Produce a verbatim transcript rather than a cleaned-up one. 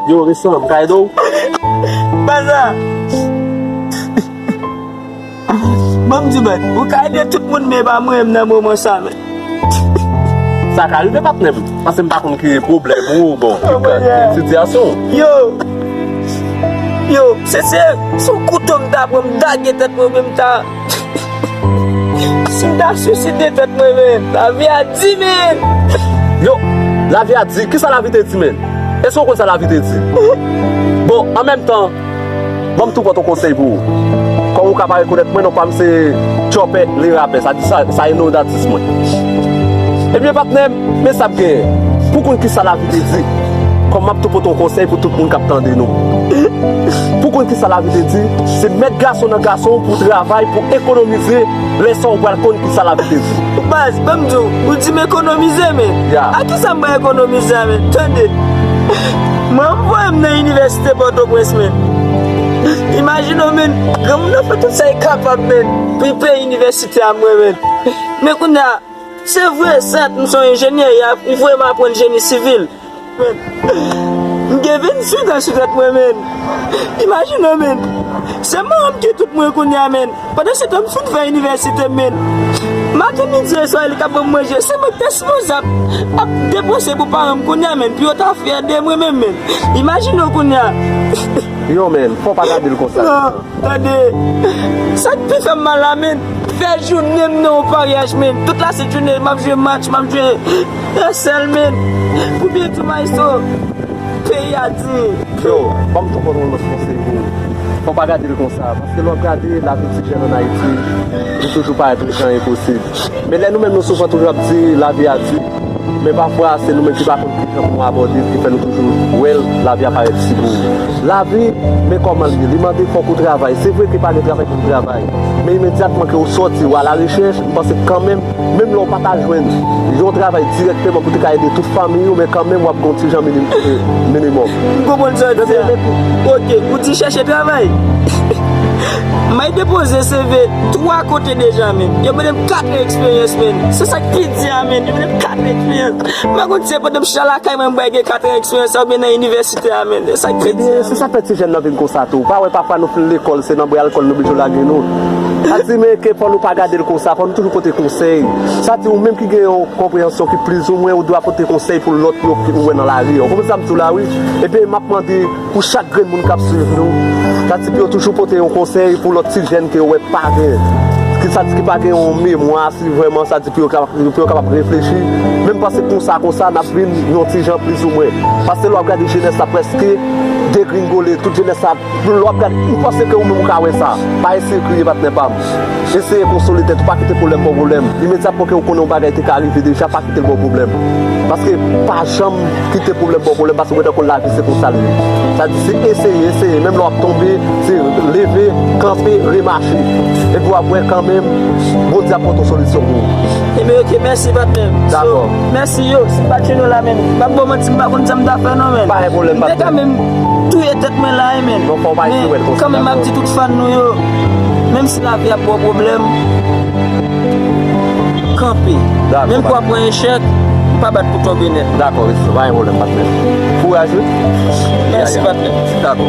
Yo, Vincent, m ka ede w? Baza! Ban m di w, man, ou ka ede tout moun, men pa mwen menm nan moman sa, men. Sa ka rive, patnè m, paske m pa konn ki pwoblèm ou, bon, ki sitiyasyon w. Yo! Yo, se, se, se yon kouto m ta pran, m dage tèt mwen, men m ta Si m ta swiside tèt mwen, men, lavi a di, men. Yo, lavi a di, kisa lavi te di, men? Èske w konn sa lavi te di? Bon, an menm tan, ban m tou pote yon konsèy pou ou. Kòm ou ka pa rekonèt mwen, non pa m se Chopper le rapè, sa di sa, sa e non datis mwen. Ebyen, patnè m, men sa ap genyen. Pou konn kisa lavi te di, kòm m ap tou pote yon konsèy pou tout moun k ap tande nou. Pou konn kisa lavi te di, se mèt gason nan gason pou travay, pou ekonomize, lè sa w pral konn kisa lavi te di. Baz, ban m di w, ou di m ekonomize, men. Ya. A kisa m pral ekonomize a, men? Tande. Mwen, m voye m nan inivèsite Pòtoprens, men. Imajine w, men, granmoun nan fè tout sa l kapab, men, pou l peye inivèsite a mwen, men. Men kounye a, se vre, sèt, m se yon enjenyè, y ap, y voye m aprann jeni sivil. Men, m gen venntuit an sou tèt mwen, men. Imajine w, men. Se manman m ki tout mwen kounye a, men. Pandan se tan m fin fè inivèsite m, men. Maten, midi e swa, li k ap ban m manje. Se mwen ki te sipoze ap, ap depanse pou paran m kounye a, men. Pou yo ta fyè de mwen menm, men. Imajine w kounye a. Yo, men, fò w pa gade l konsa. Non. Tande, sa k pi fè m mal la, men, fè jounen m nan yon paryaj, men. Tout lasent jounen, m ap jwe match, m ap jwe esèl, men. Pou byen tou, maestro, peyi a di. Yo, ban m tou pote yon lòt konsèy pou ou. Fò w pa gade l konsa, paske lè w ap gade lavi ti jèn ann Ayiti, li toujou parèt yon jan enposib. Men lè nou menm nou souvan toujou ap di lavi a di, men pafwa se nou menm ki pa konn kijan pou nou abòde l, ki fè nou toujou wè l, lavi a parèt di pou nou. Lavi, men kòman l ye, li mande fòk ou travay. Se vre ke pa gen travay pou nou travay, men imedyatman ke ou sòti, ou al arechèch, m panse kanmenm, menm lè ou pa ta jwenn yon travay dirèkteman pou te ka ede tout fanmi ou, men kanmenm w ap gen yon ti jan minim-, eh, minimòm. M konprann sa w di a. Ok, ou di chèche travay. M al depoze C V twa kote deja, men. Yo mande m kat an eksperyans, men. Se sa k pi di a, men. Yo mande m kat an eksperyans. M pa konn si se pandan m chita lakay mwen, m pral gen kat an eksperyans sa oubyen nan inivèsite a, men. Se sa k pi di a, men. Ebyen, se sa k fè ti jèn nan vin konsa tou. Ou pa wè pafwa nou fin lekòl, se nan bwè alkòl nou oblije lage nou. Sa di, men, ke fò nou pa gade l konsa, fò nou toujou pote konsèy. Sa di, ou menm ki gen yon konpreyansyon ki plizoumwen, ou dwe pote konsèy pou lòt yo ki ou wè nan lari a. Ou konprann sa m di w la, wi? Ebyen, m ap mande pou chak grenn moun k ap swiv nou. Sa di pou yo toujou pote yon konsèy pou lòt ti jèn ke yo wè pa gen, ki sa di ki pa gen yon memwa, si vrèman sa di pou yo ka, pou yo kapab reflechi. Men m panse konsa, konsa, n ap vin yon ti jan plizoumwen. Paske lè w ap gade jenès la prèske degringole, tout jenès la, lè w ap gade, m panse ke ou menm ou ka wè sa. Pa eseye kriye, patnè pa m. Eseye konsole tèt ou, pa kite pwoblèm ba w pwoblèm. Imedyatman ke ou konnen yon bagay te ka rive deja, pa kite l ba w pwoblèm. Paske pa janm kite pwoblèm ba w pwoblèm, paske ou gentan konn lavi se konsa l ye. Sa di se eseye, eseye, menm lè w ap tonbe, se leve, kanpe, remache. Epi w ap wè kanmenm, Bondye ap pote yon solisyon pou ou. Ebyen, ok, mèsi, patnè m. Dakò. So, mèsi, yo, si m pa t jwenn ou la, men, m p ap ba w manti, m pa konn sa m ta fè, non, men. Pa gen pwoblèm, patnè m. M te kanmenm touye tèt mwen la, wi, men. Non, fò w pa eseye wè l konsa, dakò. Men, kanmenm, m ap di tout fan nou yo, menm si lavi ap ba w pwoblèm, kanpe. Dakò, patnè. Menm ke w ap pran echèk, pa bat pou tonbe nèt. Dakò, wi, pa gen pwoblèm, patnè. Kouraj, wi. Mèsi, patnè. Dakò.